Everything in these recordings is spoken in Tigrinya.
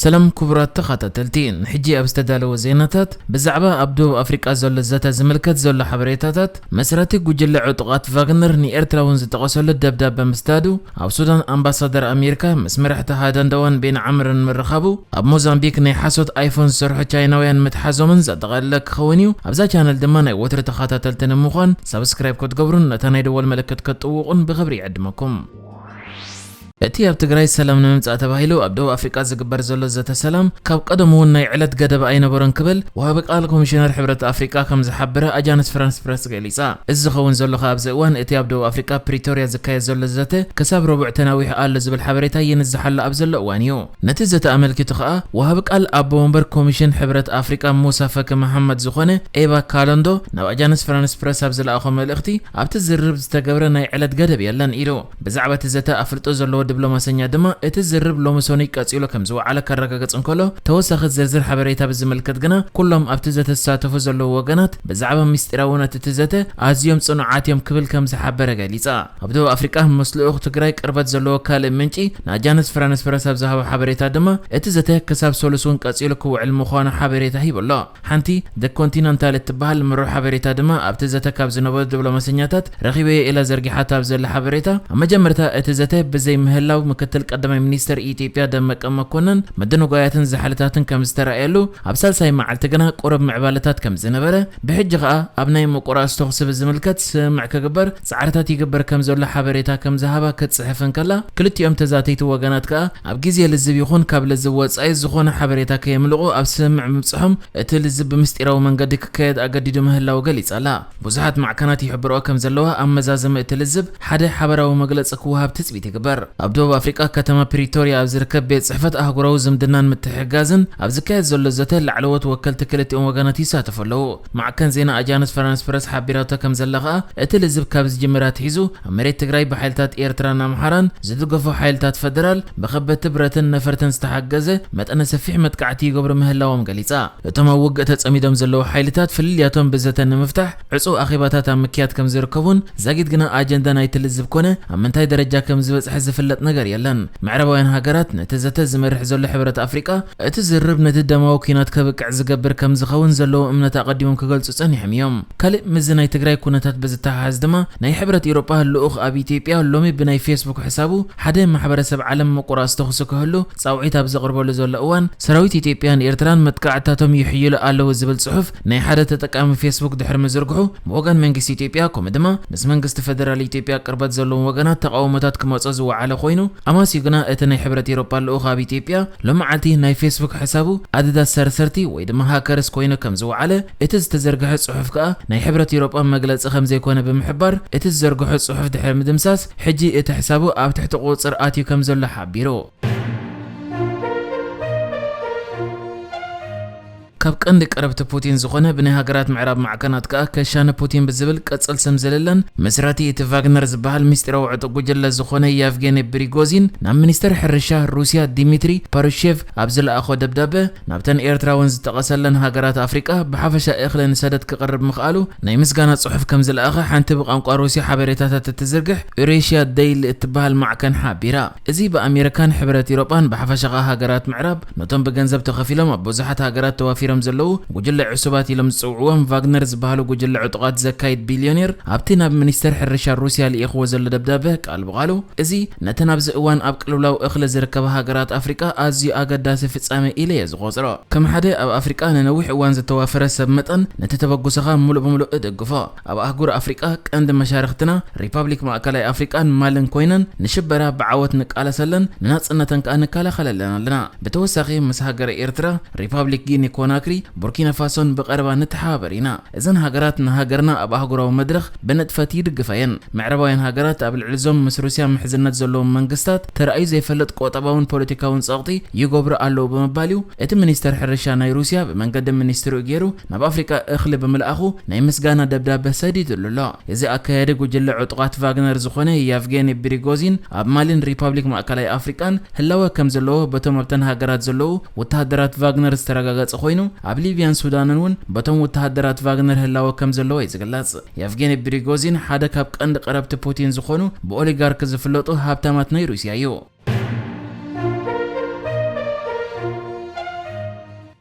ሰላም ክቡራት ተኸታተልቲ፣ ንሕጂ ኣብ ዝተዳለወ ዜናታት፣ ብዛዕባ ኣብ ደቡብ ኣፍሪቃ ዘሎ ዘተ ዝምልከት ዘሎ ሓበሬታታት፣ መስራቲ ጉጅለ ዕጡቓት ቫግነር ንኤርትራ እውን ዝጠቐሰሉ ደብዳበ ምስዳዱ፣ ኣብ ሱዳን ኣምባሳደር ኣሜሪካ ምስ መራሕቲ ሃዳንዳዋን ቤን ዓምርን ምርኻቡ፣ ኣብ ሞዛምቢክ ናይ ሓሶት ኣይፎን ዝሰርሑ ቻይናውያን ምትሓዞምን ዘጠቓለለ ክኸውን እዩ። ኣብዛ ቻነል ድማ ናይ ወትሪ ተኸታተልቲ ንምዃን ሳብስክራይብ ክትገብሩን ነታ ናይ ደወል ምልክት ክትጥውቑን ብኽብሪ ይዕድመኩም። እቲ ኣብ ትግራይ ሰላም ንምምጻእ ተባሂሉ ኣብ ደቡብ ኣፍሪቃ ዝግበር ዘሎ ዘተ ሰላም ካብ ቀደሙ እውን ናይ ዕለት ገደብ ኣይነበሮን ክብል ወሃቢ ቃል ኮሚሽነር ሕብረት ኣፍሪቃ ከም ዝሓበረ ኣጃንስ ፍራንስ ፕረስ ገሊጻ። እዚ ዝኸውን ዘሎ ከኣ ኣብዚ እዋን እቲ ኣብ ደቡብ ኣፍሪቃ ፕሪቶርያ ዝካየድ ዘሎ ዘተ ክሳብ ረቡዕ ተናዊሑ ኣሎ ዝብል ሓበሬታ ይንዝሓሉ ኣብ ዘሎ እዋን እዩ። ነቲ ዘተ ኣመልኪቱ ከኣ ወሃቢ ቃል ኣቦ ወንበር ኮሚሽን ሕብረት ኣፍሪቃ ሙሳ ፈኪ መሓመድ ዝኾነ ኤባ ካሎንዶ ናብ ኣጃንስ ፍራንስ ፕረስ ኣብ ዝለኣኾ መልእኽቲ ኣብቲ ዝርርብ ዝተገብረ ናይ ዕለት ገደብ የለን ኢሉ። ብዛዕባ እቲ ዘተ ኣፍልጦ ዘለዎ ዲፕሎማሰኛ ድማ፣ እቲ ዝርብ ሎሚ ሰኑይ ቀጺሉ ከም ዝወዓለ ከረጋግጽ እንከሎ፣ ተወሳኺ ዝርዝር ሓበሬታ ብዝምልከት ግና፣ ኩሎም ኣብቲ ዘተ ዝሳተፉ ዘለዉ ወገናት ብዛዕባ ምስጢራውነት እቲ ዘተ ኣዝዮም ጽኑዓት እዮም ክብል ከም ዝሓበረ ገሊጻ። ኣብ ደቡብ ኣፍሪቃ ምስ ልኡኽ ትግራይ ቅርበት ዘለዎ ካልእ ምንጪ ንኣጃንስ ፍራንስ ፕረስ ኣብ ዝሃቦ ሓበሬታ ድማ፣ እቲ ዘተ ክሳብ ሰሉስ እውን ቀጺሉ ክውዕል ምዃኑ ሓበሬታ ሂቡ ኣሎ። ሓንቲ The Continental እትበሃል ምሩሕ ሓበሬታ ድማ ኣብቲ ዘተ ካብ ዝነበሩ ዲፕሎማሰኛታት ረኺበዮ ኢላ ዘርጊሓታ ኣብ ዘላ ሓበሬታ፣ ኣብ መጀመርታ እቲ ዘተ ብዘይ ምህላው ምክትል ቀዳማይ ሚኒስተር ኢትዮጵያ ደመቀ መኮነን ምድንጓያትን ዛሕልታትን ከም ዝተራእየሉ፣ ኣብ ሳልሳይ መዓልቲ ግና ቁሩብ ምዕባለታት ከም ዝነበረ፣ ብሕጂ ኸኣ ኣብ ናይ ምቁራስ ተኹሲ ብዝምልከት ስምምዕ ክግበር ጻዕርታት ይግበር ከም ዘሎ ሓበሬታ ከም ዝሃባ ክትጽሕፍ እንከላ፣ ክልቲኦም ተዛተይቲ ወገናት ከኣ ኣብ ግዜ ልዝብ ይኹን ካብ ልዝብ ወጻኢ ዝኾነ ሓበሬታ ከየምልቑ ኣብ ስምምዕ ምብጽሖም እቲ ልዝብ ብምስጢራዊ መንገዲ ክካየድ ኣገዲዱ ምህላዉ ገሊጻ ኣላ። ብዙሓት ማዕከናት ይሕብርኦ ከም ዘለዋ ኣብ መዛዘሚ እቲ ልዝብ ሓደ ሓበራዊ መግለጺ ክወሃብ ትጽቢት ይግበር። ኣብ ደቡብ ኣፍሪቃ ከተማ ፕሪቶርያ ኣብ ዝርከብ ቤት ጽሕፈት ኣህጉራዊ ዝምድናን ምትሕግጋዝን ኣብ ዝካየድ ዘሎ ዘተ ላዕለዎት ወከልቲ ክልቲኦም ወገናት ይሳተፉ ኣለዉ። ማዕከን ዜና ኣጃንስ ፍራንስ ፕረስ ሓቢራቶ ከም ዘላ ከኣ እቲ ልዝብ ካብ ዝጅምር ኣትሒዙ ኣብ መሬት ትግራይ ብሓይልታት ኤርትራን ኣምሓራን ዝድገፉ ሓይልታት ፈደራል ብኸበድቲ ብረትን ነፈርትን ዝተሓገዘ መጠነ ሰፊሕ መጥቃዕቲ ይገብሩ ምህላዎም ገሊጻ። እቶም ኣብ ውግእ ተጸሚዶም ዘለዉ ሓይልታት ፍልልያቶም ብዘተ ንምፍታሕ ዕጹው ኣኼባታት ኣብ ምክያድ ከም ዝርከቡን ዛጊት ግና ኣጀንዳ ናይቲ ልዝብ ኮነ ኣብ ምንታይ ደረጃ ከም ዝበጽሐ ዝፍለጥ ነገር የለን። ምዕራባውያን ሃገራት ነቲ ዘተ ዝመርሕ ዘሎ ሕብረት ኣፍሪቃ እቲ ዝርርብ ነቲ ደማዊ ኲናት ከብቅዕ ዝገብር ከም ዝኸውን ዘለዎም እምነት ኣቐዲሞም ክገልጹ ጸኒሖም እዮም። ካልእ ምስዚ ናይ ትግራይ ኩነታት ብዝተሓሓዝ ድማ ናይ ሕብረት ኤውሮጳ ልኡኽ ኣብ ኢትዮጵያ ሎሚ ብናይ ፌስቡክ ሕሳቡ ሓደ ማሕበረሰብ ዓለም ምቁራጽ ተኹሲ ክህሉ ጻውዒት ኣብ ዘቕርበሉ ዘሎ እዋን፣ ሰራዊት ኢትዮጵያን ኤርትራን መጥቃዕትታቶም ይሕይሉ ኣለዉ ዝብል ጽሑፍ ናይ ሓደ ተጠቃሚ ፌስቡክ ድሕሪ ምዝርግሑ፣ ብወገን መንግስቲ ኢትዮጵያ ከምኡ ድማ ምስ መንግስቲ ፈደራል ኢትዮጵያ ቅርበት ዘለዎም ወገናት ተቓውሞታት ክመጾ ዝወዓለ ኮይኑ፣ ኣማስዩ ግና እቲ ናይ ሕብረት ኤውሮጳ ልኡኽ ኣብ ኢትዮጵያ ሎመዓልቲ ናይ ፌስቡክ ሕሳቡ ኣደዳ ሰርሰርቲ ወይ ድማ ሃከርስ ኮይኑ ከም ዝወዓለ፣ እቲ ዝተዘርግሐ ጽሑፍ ከኣ ናይ ሕብረት ኤውሮጳ መግለጺ ከም ዘይኮነ ብምሕባር፣ እቲ ዝዘርግሖ ጽሑፍ ድሕሪ ምድምሳስ ሕጂ እቲ ሕሳቡ ኣብ ትሕቲ ቁጽጽር ኣትዩ ከም ዘሎ ሓቢሩ። ካብ ቀንዲ ቀረብቲ ፑቲን ዝኾነ ብናይ ሃገራት ምዕራብ ማዕከናት ከኣ ከሻኒ ፑቲን ብዝብል ቅጽል ስም ዝልለን መስራቲ እቲ ቫግነር ዝበሃል ምስጢራዊ ዕጡቕ ጉጅለ ዝኾነ የቭጌኒ ፕሪጎዚን ናብ ሚኒስተር ሕርሻ ሩስያ ዲሚትሪ ፓሩሼቭ ኣብ ዝለኣኾ ደብዳበ፣ ናብተን ኤርትራ እውን ዝጠቐሰለን ሃገራት ኣፍሪቃ ብሓፈሻ እኽሊ ንሰደድ ክቕርብ ምኽኣሉ ናይ ምስጋና ጽሑፍ ከም ዝለኣኸ ሓንቲ ብቋንቋ ሩስያ ሓበሬታታት እትዝርግሕ ዩሬሽያ ደይሊ እትበሃል ማዕከን ሓቢራ። እዚ ብኣሜሪካን ሕብረት ኤውሮጳን ብሓፈሻ ከኣ ሃገራት ምዕራብ ነቶም ብገንዘብ ተኸፊሎም ኣብ ብዙሓት ሃገራት ተዋፊሮም ዘለዉ ጉጅለ ዕሱባት ኢሎም ዝጽውዕዎም ቫግነር ዝበሃሉ ጉጅለ ዕጡቓት ዘካይድ ቢልዮኔር ኣብቲ ናብ ሚኒስተር ሕርሻ ሩስያ ልኢኽዎ ዘሎ ደብዳበ ቃል ብቓሉ፣ እዚ ነተን ኣብዚ እዋን ኣብ ቅልውላው እኽሊ ዝርከባ ሃገራት ኣፍሪቃ ኣዝዩ ኣገዳሲ ፍጻመ ኢለ እየ ዝቖጽሮ። ከም ሓደ ኣብ ኣፍሪቃ ንነዊሕ እዋን ዝተዋፈረ ሰብ መጠን ነቲ ተበግሶኻ ምሉእ ብምሉእ እድግፎ። ኣብ ኣህጉር ኣፍሪቃ ቀንዲ መሻርኽትና ሪፓብሊክ ማእከላይ ኣፍሪቃን ማልን ኮይነን ንሽበራ ብዓወት ንቃለሰለን ንናጽነተን ከኣ ንከላኸለለን ኣለና። ብተወሳኺ ምስ ሃገረ ኤርትራ፣ ሪፓብሊክ ጊኒ ኮናክሪ፣ ቡርኪና ፋሶን ብቐረባ ንተሓባበር ኢና። እዘን ሃገራት ንሃገርና ኣብ ኣህጉራዊ መድረኽ ብንጥፈት ይድግፋ እየን። ምዕራባውያን ሃገራት ኣብ ልዕሊ እዞም ምስ ሩስያ ምሕዝነት ዘለዎም መንግስታት ተራእዩ ዘይፈልጥ ቁጠባውን ፖለቲካውን ጸቕጢ ይገብሩ ኣለዉ ብምባል እዩ እቲ ሚኒስተር ሕርሻ ናይ ሩስያ ብመንገዲ ሚኒስትሪኡ ገይሩ ናብ ኣፍሪቃ እኽሊ ብምልኣኹ ናይ ምስጋና ደብዳበ ሰዲድሉ ኣሎ። እዚ ኣካያዲ ጉጅለ ዕጡቓት ቫግነር ዝኾነ የቭጌኒ ፕሪጎዚን ኣብ ማሊን ሪፓብሊክ ማእከላይ ኣፍሪቃን ህላወ ከም ዘለዎ በቶም ኣብተን ሃገራት ዘለዉ ወተሃደራት ቫግነር ዝተረጋገጸ ኮይኑ፣ ኣብ ሊብያን ሱዳንን እውን በቶም ወተሃደራት ቫግነር ህላወ ከም ዘለዎ እዩ ዝግለጽ። የቭጌኒ ፕሪጎዚን ሓደ ካብ ቀንዲ ቀረብቲ ፑቲን ዝኾኑ ብኦሊጋርክ ዝፍለጡ ሃብታማት ናይ ሩስያ እዩ።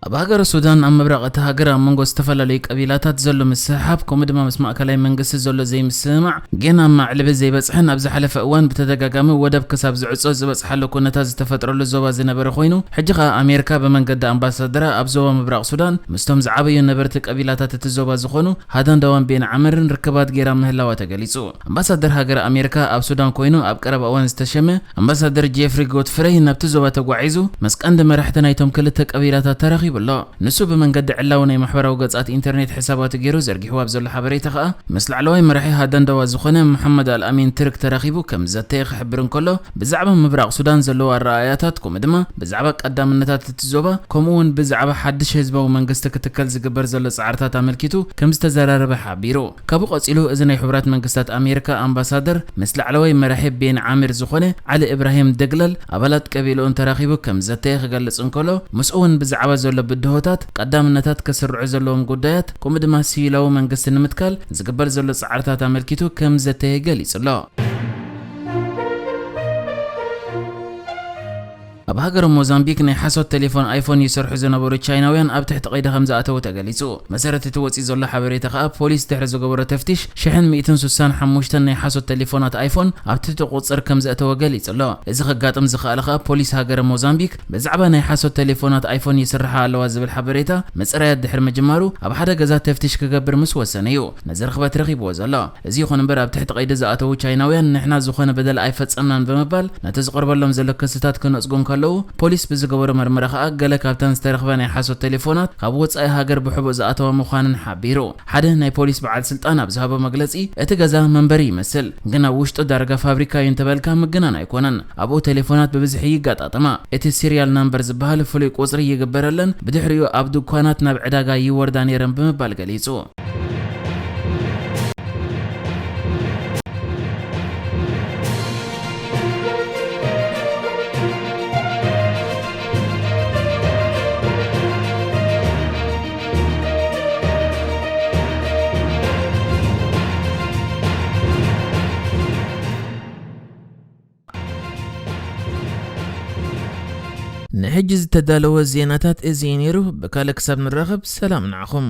ኣብ ሃገረ ሱዳን ኣብ ምብራቕ እታ ሃገር ኣብ መንጎ ዝተፈላለዩ ቀቢላታት ዘሎ ምስሕሓብ፣ ከምኡ ድማ ምስ ማእከላይ መንግስቲ ዘሎ ዘይምስምማዕ፣ ግን ኣብ ማዕልቢ ዘይበጽሐን ኣብ ዝሓለፈ እዋን ብተደጋጋሚ ወደብ ክሳብ ዝዕጾ ዝበጽሓሉ ኩነታት ዝተፈጥረሉ ዞባ ዝነበረ ኮይኑ፣ ሕጂ ኸኣ ኣሜሪካ ብመንገዲ ኣምባሳደራ ኣብ ዞባ ምብራቕ ሱዳን ምስቶም ዝዓበዩ ነበርቲ ቀቢላታት እቲ ዞባ ዝኾኑ ሃዳንዳዋን ቤን ዓምርን ርክባት ገይራ ምህላዋ ተገሊጹ። ኣምባሳደር ሃገረ ኣሜሪካ ኣብ ሱዳን ኮይኑ ኣብ ቀረባ እዋን ዝተሸመ ኣምባሳደር ጄፍሪ ጎትፍረይ ናብቲ ዞባ ተጓዒዙ፣ ምስ ቀንዲ መራሕቲ ናይቶም ክልተ ቀቢላታት ተራኺቡ ኣሎ። ንሱ ብመንገዲ ዕላዊ ናይ ማሕበራዊ ገጻት ኢንተርኔት ሕሳባቱ ገይሩ ዘርጊሕዎ ኣብ ዘሎ ሓበሬታ ከኣ፣ ምስ ላዕለዋይ መራሒ ሃዳንዳዋ ዝኾነ መሓመድ ኣልኣሚን ትርክ ተራኺቡ ከም ዘተየ ክሕብር እንከሎ፣ ብዛዕባ ምብራቕ ሱዳን ዘለዎ ኣረኣእያታት፣ ከምኡ ድማ ብዛዕባ ቀዳምነታት እቲ ዞባ፣ ከምኡ እውን ብዛዕባ ሓድሽ ህዝባዊ መንግስቲ ክትከል ዝግበር ዘሎ ጻዕርታት ኣመልኪቱ ከም ዝተዘራረበ ሓቢሩ። ካብኡ ቀጺሉ፣ እዚ ናይ ሕቡራት መንግስታት ኣሜሪካ ኣምባሳደር ምስ ላዕለዋይ መራሒ ቤን ዓሚር ዝኾነ ዓሊ እብራሂም ደግለል ኣባላት ቀቢልኡን ተራኺቡ ከም ዘተየ ክገልጽ እንከሎ፣ ምስኡ እውን ብዛዕባ ዘሎ ብድሆታት፣ ቀዳምነታት ክስርዑ ዘለዎም ጉዳያት፣ ከምኡ ድማ ሲቪላዊ መንግስቲ ንምትካል ዝግበር ዘሎ ጻዕርታት ኣመልኪቱ ከም ዘተየ ገሊጹ ኣሎ። ኣብ ሃገር ሞዛምቢክ ናይ ሓሶት ቴሌፎን ኣይፎን ይሰርሑ ዝነበሩ ቻይናውያን ኣብ ትሕቲ ቀይዲ ከም ዝኣተዉ ተገሊጹ። መሰረት እቲ ወጺኡ ዘሎ ሓበሬታ ከኣ፣ ፖሊስ ድሕሪ ዝገበሮ ተፍቲሽ ሽሕን ሚእትን ሱሳን ሓሙሽተን ናይ ሓሶት ቴሌፎናት ኣይፎን ኣብ ትሕቲ ቁጽር ከም ዘእተወ ገሊጹ ኣሎ። እዚ ከጋጥም ዝኸኣለ ከኣ፣ ፖሊስ ሃገረ ሞዛምቢክ ብዛዕባ ናይ ሓሶት ቴሌፎናት ኣይፎን ይስርሓ ኣለዋ ዝብል ሓበሬታ ምጽራያት ድሕሪ ምጅማሩ፣ ኣብ ሓደ ገዛ ተፍቲሽ ክገብር ምስ ወሰነ እዩ ነዚ ርኽበት ረኺብዎ ዘሎ። እዚ ይኹን እምበር፣ ኣብ ትሕቲ ቀይዲ ዝኣተዉ ቻይናውያን ንሕና ዝኾነ በደል ኣይፈጸምናን ብምባል ነቲ ዝቐርበሎም ዘሎ ክስታት ክነጽጉ እንከለዉ፣ ፖሊስ ብዝገበሮ መርመራ ከኣ ገለ ካብተን ዝተረኽባ ናይ ሓሶት ቴሌፎናት ካብ ወጻኢ ሃገር ብሕቡእ ዝኣተዋ ምዃነን ሓቢሩ። ሓደ ናይ ፖሊስ በዓል ስልጣን ኣብ ዝሃቦ መግለጺ፣ እቲ ገዛ መንበሪ ይመስል፣ ግን ኣብ ውሽጡ ዳርጋ ፋብሪካ እዩ እንተበልካ ምግናን ኣይኮነን። ኣብኡ ቴሌፎናት ብብዝሒ ይገጣጠማ። እቲ ሲሪያል ናምበር ዝበሃል ፍሉይ ቁጽሪ ይግበረለን፣ ብድሕሪኡ ኣብ ድኳናት ናብ ዕዳጋ ይወርዳ ነይረን ብምባል ገሊጹ። ንሕጂ ዝተዳለወ ዜናታት እዚ እዩ ነይሩ። ብካልእ ክሳብ ንራኸብ፣ ሰላም ንዓኹም።